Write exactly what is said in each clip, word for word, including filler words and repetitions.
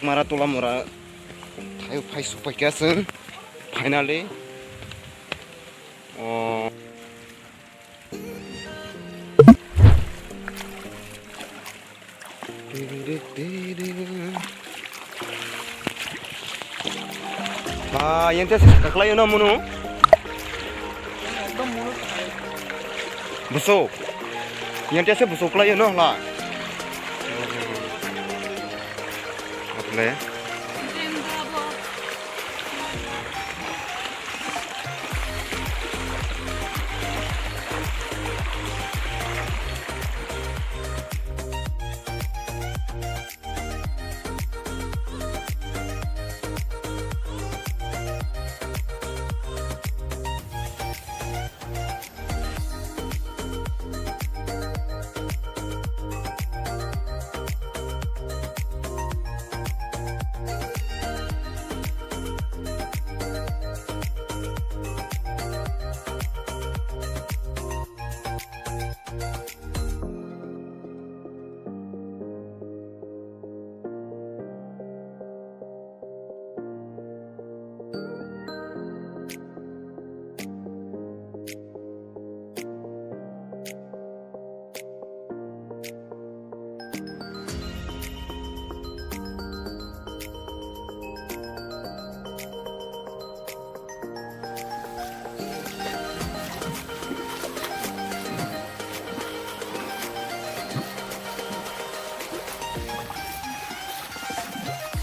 Mara tola mora thaio phai supai kha chwng finally. Oh. Ah, yang teh kaklai na munu. Busuk. Yang teh busuk lai no la. Oke.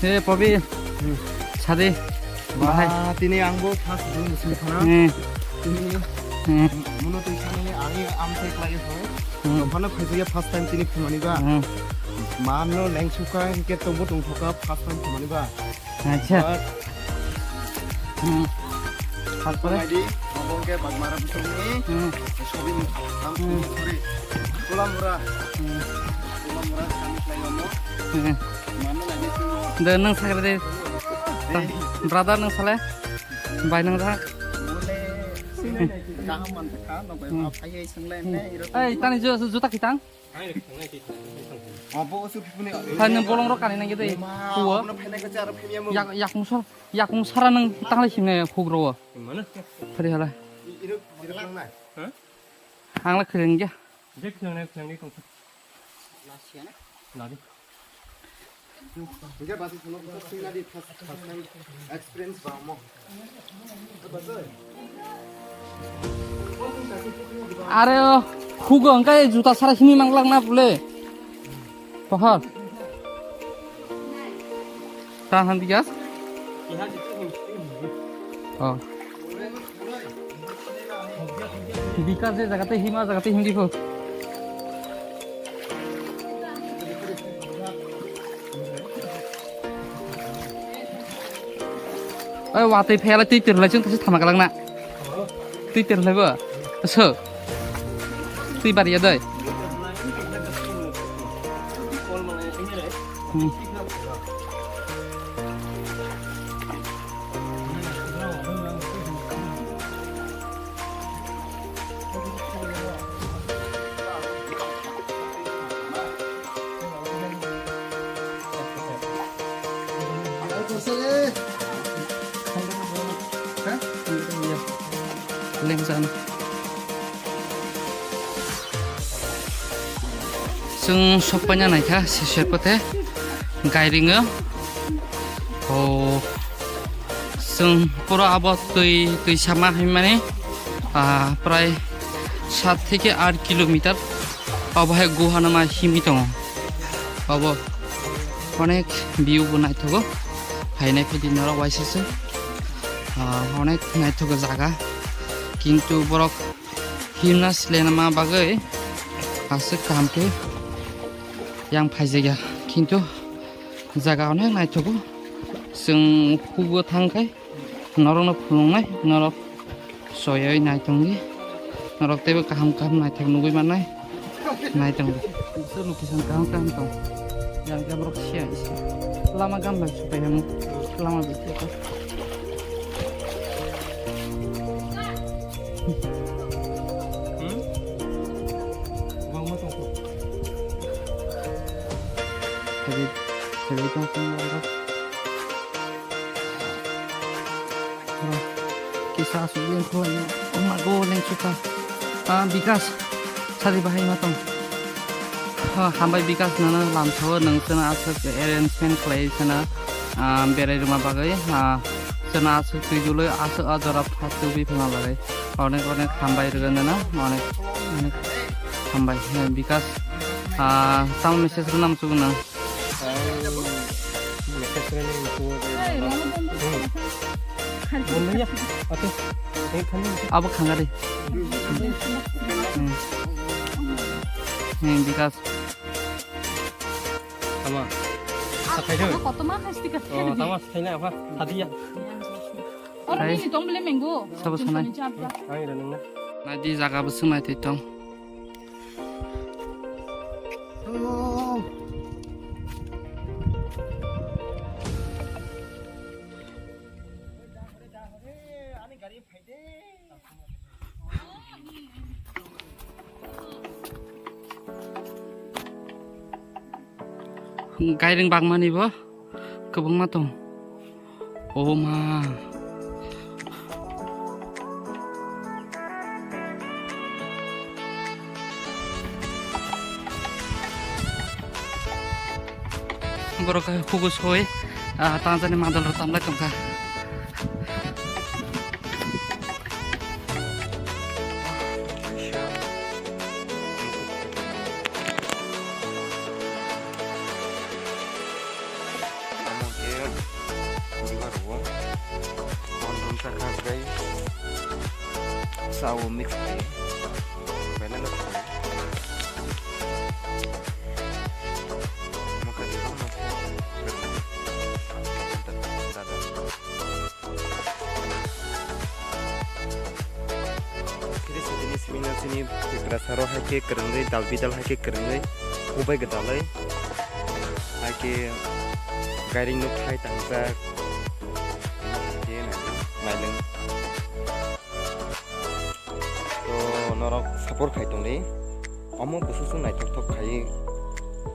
He, Pobi. Hmm. Sadi. Bahai. Ba, tini ang bo first dun sini khana. Hmm. Tini. Hmm. Muno twi sani ang amsai klai ho. Hmm. Phano phaiya first time tini phumani ba. Hmm. Mano lengsuka hingke tongbo tongthoka first time phumani ba. Acha. But Hmm. Tarpore? Naidi, obo hingke Bagmara bosongni Hmm. sobin, am, Hmm. sorry, Tulamura. Hmm. Tulamura, kami kelaiono. Hmm. Mano naidi tu. De, nang sakra de. Eh. Brother, nang sale? Bai nang jak? Bole, sini kaham manthaka, no bai Hmm. ma phaiya, sengla, ne, iro. Eh, tani ju-, juta kitang? Hai, nang bolong rok kani nang gede. Yak, yak musol, yak musara nang tanglai sini huk ro. Mana? Hari hala. Iro, iro nang na. Hah? Ang la kering ge. Dek nang nang kering ge kong. Nadi. Hingke basi sono kisa singna di first, first time experience ba mo. Are o, hugo hingke juta sara simi manglak na pule. Pohor. Ta han digas? Oh. Bikas je jagate hima jagate hindi pho. Oi, watwi phela twi tirlai chwng thama kalangna. Twi tirlai bo. So. Twi bariya doi. Hmm. Lengsan. Chwng sokpaina naikha, se serpate gairingo. O, chwng pura abo twi, twi sama hinmani, ah, prai sat theke aat kilometer obo hai guha no ma himwi tongo. Obo onek view bo naithogo, phainai phidi norok waisa se, ah, onek naithogo jaga, kintu borok himna slenma bagwi aswk kaham khe yang phaijakya, kintu jaga onek naithogo. Chwng hugo thangkhai norokno phunuknai, norok soyoi naitongdi, norok teibo kaham kaham naithok nugwi mannai, naitongdi. Location kaham kaham tong, yang khe borok siya isi lama gam bai supai hamo, lama bai. Hmm? Kwbangma tongkho. Kwrwi, kwrwi tongkho. Kisa aswk lengkhu lainai. Wngma go lengkhu kha. Ah, Bikas. Sadi bahai ma tong. Ah, hambai Bikas, nono lamsao nwng chwngno aswk arrangement khlai chwngno, ah, berai rwma bagwi, ah, chwngno aswk twi dulwi aswk o jora pha tubui phima bagwi. Onek onek hambai rwgwi nono. Onek onek hambai. Eh, Bikas. Ah, tamo message rwna muchungo nwng? Ang message rwna muchungo je. Hey, nono. Hmm. Bondhya, ate, ei khani. Abo khanga de. Hmm. Hmm, Bikas. Tama. Sakai de. Tama koto ma khasti ka. Oh, tama sakai na apa? Hadiya. Oro hai. Nini tong bele menggo. Sabo sanai. Ang ira nang na. Nadi jaga bo swngnai twi tong. Gairing bangmani bo kwbangma tong. O ma. Borok hugo soi, ah, tangjani mandal rok tamlai tongkha. Omo khe buibar rwo. Hondon sakha gai sao mix khe belai no khe. Omo khe belai no khe. Kiri sitini simina sini Tiprasa rok hai khe kwrwngwi dal bidal hai khe kwrwngwi kubai gwdalwi hai khe gairing nuk thai tangjak. Khe nailung to norok support khai tongdi. Omo bwswk naithok thok khai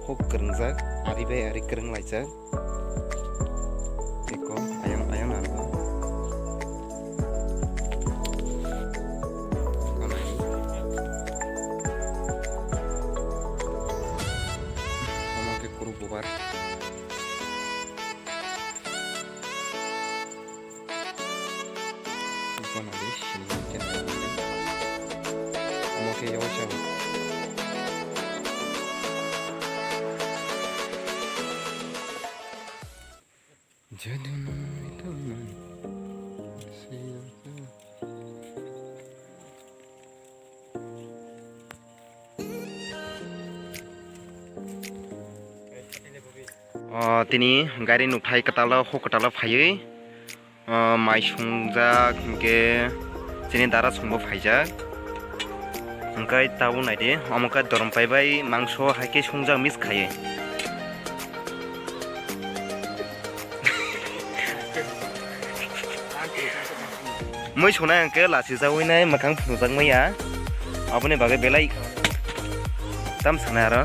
huk kwrwngjak, ari bai ari kwrwng laijak. Eko ayang ayang nang. Omo khe kuru bubar. Omo khe yaui chao. O, tini gari nukthai kwtalo, huk kwtalo phaiwi, o, mai sungjak, hinkhe chini dara songbo phaijak. Hwnkhe tabuk naidi, omo khe dorom paibai mangso hai khe sungjak mix khaiwi. Mui sona hwnkhe lachijawi nai mwkhang phunukjak maya. Aboni bagwi belai tam sana aro.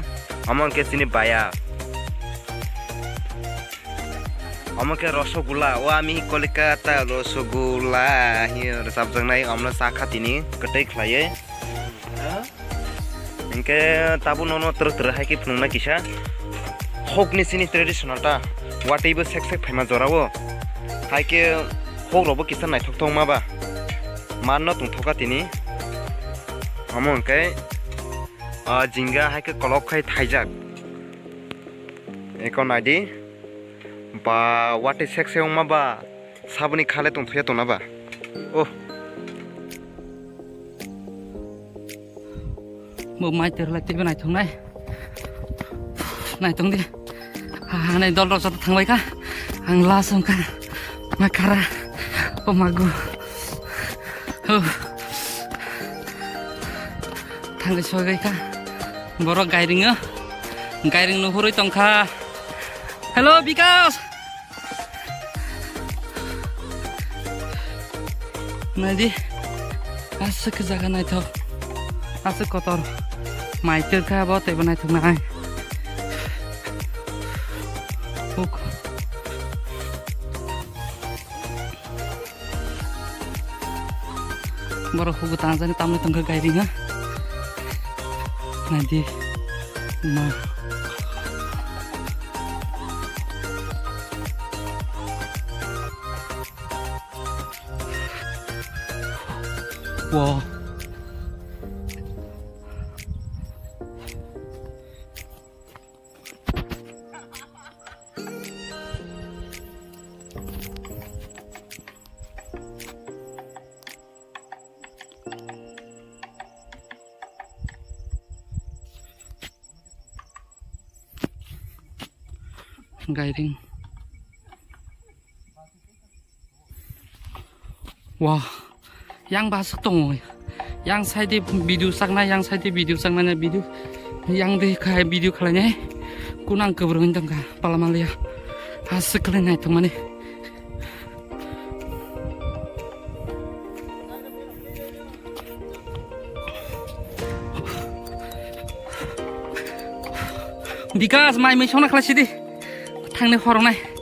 Omo hwnkhe chini baya. Omo khe rosogula, o ami Kolikata rosogula hi rwchapjaknai, omono chakha tini kwtwi khlaiwi. Hinkhe tabuk nono twrwk twrwk hai khe phunukna kisa hokni chini traditional ta watwi bo sek sek phaima jorao hai khe hok rokbo kisa naithok thok ma ba manno tongthoka tini. Omo hinkhe, ah, jinga hai khe kolok khai thaijak. Eko naidi ba watwi sek sek wngma ba. Saboni khale tongthokya tongna ba. Oh. Bo mai ter lai teibo naithok nai. Naithok di. Hanai dol rok joto thangbai kha. Ang last wngkha. Ma khara. O magu. Oh. Thangwi sogwi kha. Borok gairing o. Gairing nuhurwi tongkha. Hello, Bikas. Naidi, aswk khe jaga naithok, aswk kotor, mai twrwkha abo teibo naithok nai. Huk. Borok hugo tangjani tamni tongkha gairing ha. Naidi. Ma. Wow. Gairing. Wah, yang basuk tongo. Yang side video sakna, yang side video sakna na video. Yang de khai video khalai nai. Kunang kebrung tongkha, palamalia. Asuk khalai nai tongmani. Bikas mai mai sona khlai sidi. Thangne horong nai.